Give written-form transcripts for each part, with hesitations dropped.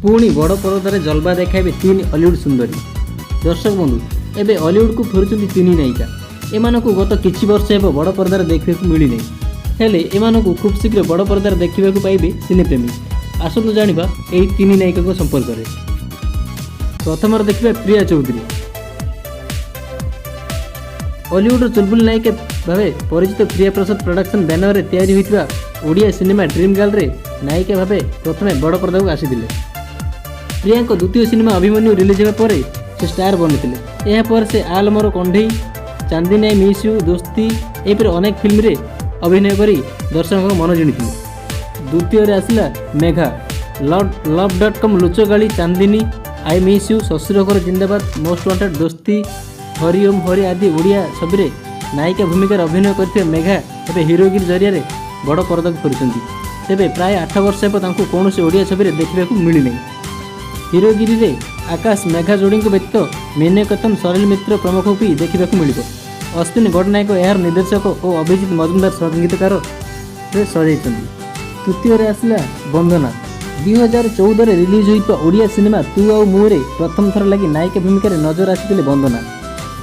ପୁଣି ବଡ଼ ପରଦାରେ ଜଲବା ଦେଖାଇବେ ତିନି ଅଲିଉଡ଼ ସୁନ୍ଦରୀ। ଦର୍ଶକ ବନ୍ଧୁ, ଏବେ ଅଲିଉଡ଼କୁ ଫେରୁଛନ୍ତି ତିନି ନାୟିକା। ଏମାନଙ୍କୁ ଗତ କିଛି ବର୍ଷ ହେବ ବଡ଼ ପରଦାରେ ଦେଖିବାକୁ ମିଳିନାହିଁ। ହେଲେ ଏମାନଙ୍କୁ ଖୁବ୍ ଶୀଘ୍ର ବଡ଼ ପରଦାରେ ଦେଖିବାକୁ ପାଇବେ ସିନେପ୍ରେମୀ। ଆସନ୍ତୁ ଜାଣିବା ଏହି ତିନି ନାୟିକାଙ୍କ ସମ୍ପର୍କରେ। ପ୍ରଥମରେ ଦେଖିବା ପ୍ରିୟା ଚୌଧୁରୀ। ଅଲିଉଡ଼ର ଚୁଲବୁଲ ନାୟିକା ଭାବେ ପରିଚିତ ପ୍ରିୟା ପ୍ରସାଦ ପ୍ରଡକ୍ସନ୍ ବ୍ୟାନରରେ ତିଆରି ହୋଇଥିବା ଓଡ଼ିଆ ସିନେମା ଡ୍ରିମ୍ ଗାର୍ଲରେ ନାୟିକା ଭାବେ ପ୍ରଥମେ ବଡ଼ ପରଦାକୁ ଆସିଥିଲେ। ପ୍ରିୟାଙ୍କ ଦ୍ୱିତୀୟ ସିନେମା ଅଭିମନ୍ୟୁ ରିଲିଜ୍ ହେବା ପରେ ସେ ଷ୍ଟାର ବନିଥିଲେ। ଏହାପରେ ସେ ଆଲ ମୋର କଣ୍ଢେଇ, ଚାନ୍ଦିନୀ I miss you, ଦୋସ୍ତି ଏହିପରି ଅନେକ ଫିଲ୍ମରେ ଅଭିନୟ କରି ଦର୍ଶକଙ୍କ ମନ ଜିଣିଥିଲେ। ଦ୍ୱିତୀୟରେ ଆସିଲା Megha. Love love dot com, Luchakali, Chandini I miss you, Shwashura Ghara Zindabad, most wanted, Dosti, Hari Om Hari ଆଦି ଓଡ଼ିଆ ଛବିରେ ନାୟିକା ଭୂମିକାରେ ଅଭିନୟ କରିଥିବା ମେଘା ଏବେ ହିରୋଗିରି ଜରିଆରେ ବଡ଼ ପରଦାକୁ ଫେରୁଛନ୍ତି। ତେବେ ପ୍ରାୟ 8 ବର୍ଷ ହେବ ତାଙ୍କୁ କୌଣସି ଓଡ଼ିଆ ଛବିରେ ଦେଖିବାକୁ ମିଳିନାହିଁ। ହିରୋଗିରିରେ ଆକାଶ ମେଘା ଯୋଡ଼ିଙ୍କ ବ୍ୟତୀତ ମୀନକେତନ, ସଲିଲ ମିତ୍ର ପ୍ରମୁଖଙ୍କୁ ବି ଦେଖିବାକୁ ମିଳିବ। ଅଶ୍ୱିନୀ ଗଡ଼ନାୟକ ଏହାର ନିର୍ଦ୍ଦେଶକ ଓ ଅଭିଜିତ ମଜୁମଦାର ସଙ୍ଗୀତକାରରେ ସଜାଇଛନ୍ତି। ତୃତୀୟରେ ଆସିଲା ବନ୍ଦନା। 2014ରେ ରିଲିଜ୍ ହୋଇଥିବା ଓଡ଼ିଆ ସିନେମା ତୁ ଆଉ ମୁଁରେ ପ୍ରଥମ ଥର ଲାଗି ନାୟିକା ଭୂମିକାରେ ନଜର ଆସିଥିଲେ ବନ୍ଦନା।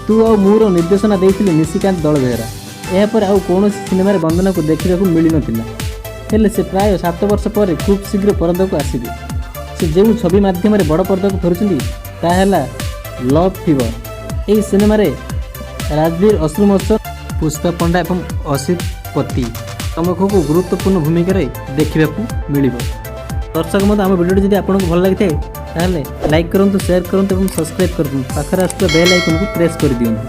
ତୁ ଆଉ ମୁଁର ନିର୍ଦ୍ଦେଶନା ଦେଇଥିଲେ ନିଶିକାନ୍ତ ଦଳବେହେରା। ଏହାପରେ ଆଉ କୌଣସି ସିନେମାରେ ବନ୍ଦନାକୁ ଦେଖିବାକୁ ମିଳିନଥିଲା। ହେଲେ ସେ ପ୍ରାୟ 7 ବର୍ଷ ପରେ ଖୁବ୍ ଶୀଘ୍ର ପରଦାକୁ ଆସିବେ। ସେ ଯେଉଁ ଛବି ମାଧ୍ୟମରେ ବଡ଼ ପରଦାକୁ ଫେରୁଛନ୍ତି, ତାହା ହେଲା ଲଭ୍ ଫିଭର। ଏହି ସିନେମାରେ ରାଜବୀର ଅଶ୍ରୁମୋଚନ, ପୁଷ୍ପା ପଣ୍ଡା ଏବଂ ଅସିତ ପତି ପ୍ରମୁଖଙ୍କୁ ଗୁରୁତ୍ୱପୂର୍ଣ୍ଣ ଭୂମିକାରେ ଦେଖିବାକୁ ମିଳିବ। ଦର୍ଶକ ମଧ୍ୟ, ଆମ ଭିଡ଼ିଓଟି ଯଦି ଆପଣଙ୍କୁ ଭଲ ଲାଗିଥାଏ, ତାହେଲେ ଲାଇକ୍ କରନ୍ତୁ, ସେୟାର କରନ୍ତୁ ଏବଂ ସବସ୍କ୍ରାଇବ୍ କରନ୍ତୁ। ପାଖରେ ଆସୁଥିବା ବେଲ୍ ଆଇକନ୍କୁ ପ୍ରେସ୍ କରିଦିଅନ୍ତୁ।